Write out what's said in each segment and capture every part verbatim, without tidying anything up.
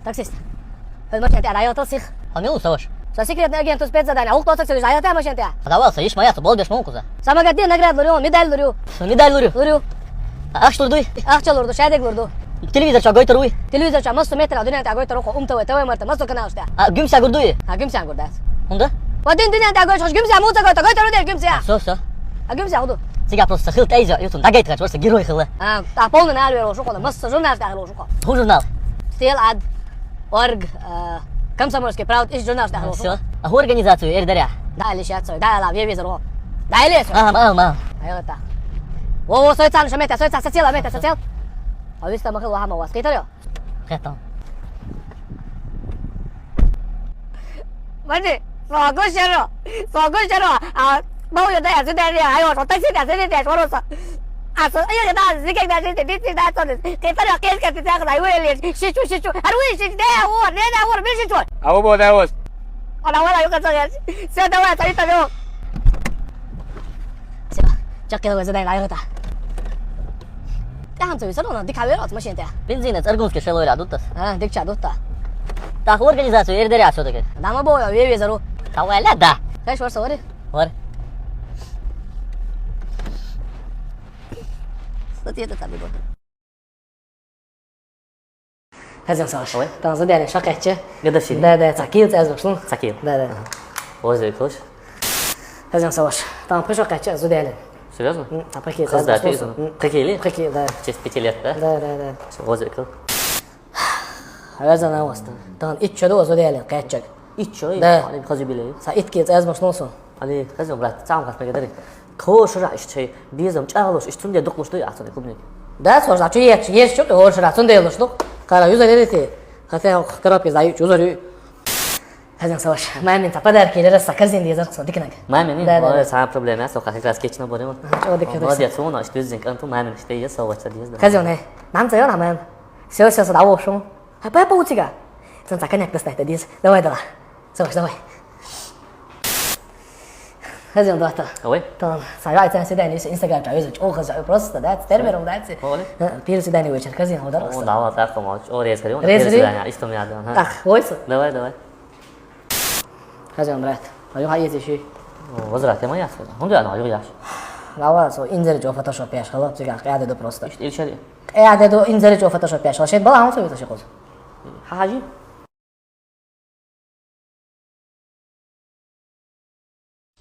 Таксист. Хьо машина тӀа дӀайоттал сих. Хьо мила ву, Саваш? Со секретный агент, спецзадание. Гьукъо такси дӀайоттал машина тӀа. Хьо давай, со йиш ма яц, болх беш ма ву кхуза. Са магадин награда лурю, медаль лурю. Со медаль лурю? Лурю. Ахча лурдуй? Ахча лурду, шадег лурду. Телевизор чу гойтур вуй? Телевизор чу массу метр, дуьнен тӀа гойтур ву, Ум ТВ, ТВ Марта, массу канал тӀа. А гуьмсаг гурдуй? А гуьмсаг гурдац. ХӀунда? Ва дин дуьнен тӀа гойтур, гуьмсаг муца гойтур, гойтур ву де гуьмсаг. А, всё, всё. А гуьмсаг хӀу ду? Цига просто са хила тӀайза, ютун дагайт гӀач, просто герой хила. А, та полный нал вер ву шу хона, массу журнал тӀа хила ву шу хона. ХӀун журнал? Стил ад, орг, а, Комсомольский правда, иш журнал тӀа хила ву шу. Всё. А хӀу организацию эр даря? Да, или щас, да, ла, ве визор. Да, или всё. Ага, мал, мал. Айо та. Во, во, сой цан, шо мета, сой цан, сацила, мета, сацил. А вы там ахил вахама у вас, китарио? Хетам. Мани, согу шеро, согу шеро, а, бау ё да я, сида я, айо, что ты сида, сида, что роса. А со, айо, да, зике да, сида, сида, сида, что ты, ты перо, кис, кис, ты так, да, уэлли, шичу, шичу, а руи, шич, да, ур, не, да, ур, бил шичу. А у бо да ос. Она вала, юка, что я, всё, давай, цари, цари. Всё, чакел, задание, айо, да. ТӀехьамца висар вана, дика хьавер оц машина тӀа. Бензинец аргунский шелой ра дутас. А, дикча дутта. Та хӀу организацию эр даря всё-таки? Дама боя, ве визору. Та валя, да. Хеш вар сори. Вар. Статья-то там и вот. Хазин Саваш. Ой. Тан задание шакетче. Годовщина. Да, да, цакил, цазбушлун. Цакил. Да, да. Ага. Возле клыш. Хазин Саваш. Тан пхи шакетче задание. Серьёзно? М, та пхи кило. Хазда, цазбушлун. Ты м, пхи кило? Пхи кило, да. В честь пяти лет, да? Да, да, да. Всё, возле клыш. Хазин Саваш. Тан ит чё до задание, кетче. Ит чё? Да. Али хази биле. Са ит кило, цазбушлун со. Али, хазин, брат, сам хат мегадари. Кошура ишчи, безам чагалуш, иш цунде дукълуш дуй ацуни клубник. Да, соржа, чу еш, еш чу, кошура цунде луш дук. Кара юза дерити. Хотя коробки сдаю, чу зарю. Хазин Саваш, мамин та подарки или раз корзин дезар, со дикнаг. Мамин, да, да, да. Сама проблема, со как раз кечна борем. Ага, чего дикнаг? Молодец, он аш тюзин канту мамин, что есть, со вот дез, да. Хазин, э, мам, цаё на мам. Всё, всё, сюда ушел. А папа у тебя? Сон цаканяк достать, дез. Давай, давай. Саваш, давай. Хазин, доктор. Ой. Тон, сага цен свидание, Инстаграм ча везу, о, хаза, просто, да, термером, да, ци. Ой. Э, первое свидание вечер, хазин, удар. О, да, вот так, мол, о, резко, резко, резко, свидание, что мне надо, ага. Так, ойсу. Давай, давай. Хазин, брат. А ё, а если ещё? О, возврат, я моя, что? Он да, ну, ё, я. Давай, со, инзер, чё, фотошоп, я, шкала, цыган, я, да, просто. Ишт, или что? Я, да, инзер, чё, фотошоп, я, шкала, шейт, была, он, со, это, школа. Хажи.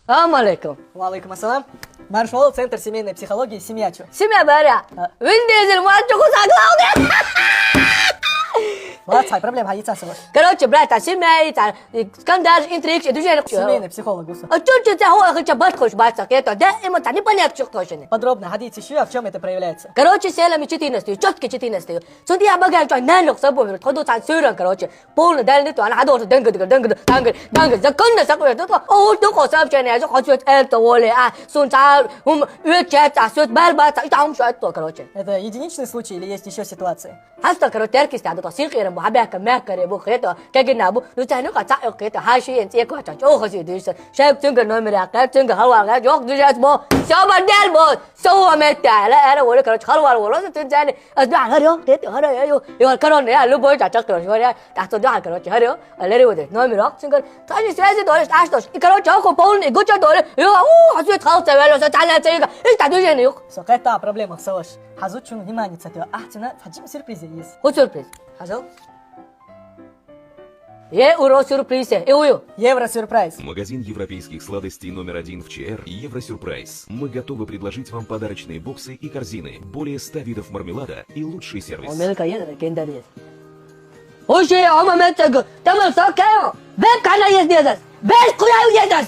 Салам алейкум. Ва алейкум ассалам. Маршал, Центр семейной психологии, семья чё? Семья баря. А. Вин Дизель, муат чё куса главный. Ва, цай проблема, хайца сего. Короче, брат, а семья, и та, и скандал, интриг, и движение. Семейный психолог, уса. А чё, чё, ты, хо, хотя бат хочешь, бат, так, это, да, ему там непонятно, что хочешь. Подробно, ходите, ещё, а в чём это проявляется? Короче, селами четырнадцатый, чётки четырнадцатый. Сюда я богам, чё, на лёг собой, ходу там сыром, короче. Полный дальний то, она ходила, дэнгэ, дэнгэ, дэнгэ, дэнгэ, дэнгэ, законно сакуя, то, о, то, ко, сообщение, я хочу это, воли, а, сунца, ум, ю, чат, а, сюд, бар, бар, и там всё это, короче. Это единичный случай или есть ещё ситуации? Хаста, короче, теркис, да, то, син, кирам, бу, хабяка, мякаре, бу, хето, кагина, бу, ну, цай, ну, ка, ца, ё, хето, хаши, ен, цеко, ча, чо, хаси, дюйса, шайб, цунга, номер, я, ка, цунга, хава, га, ёк, дюйса, бо, всё, бордель, бо, всё, метта, ла, эра, воли, короче, халвар, воли, су, тюн, цай, аз, да, харио, тет, харио, ё, ё, короче, я, любой, ча, ча, короче, я, Так что да, короче, харио, а лери вот номерок, цунгар. Тани связи дориш, аш дош. И, короче, око полный, и гуча доре. И, у, хасует халца, вело, со, тала, цега. И та движение юк. Со, какая проблема, Саваш? Хазу чун внимание цатё. А, цена, хаджим сюрприз есть. Ху сюрприз? Хазал? Е, уро сюрприз, е, и ую. Евросюрприз. Магазин европейских сладостей номер один в Ч Р Евросюрприз. Мы готовы предложить вам подарочные боксы и корзины, более ста видов мармелада и лучший сервис. Америка есть, Кенда есть. Оши, ама мен цег, тамам сокео. Бек кана ес дедас. Беш кураю дедас.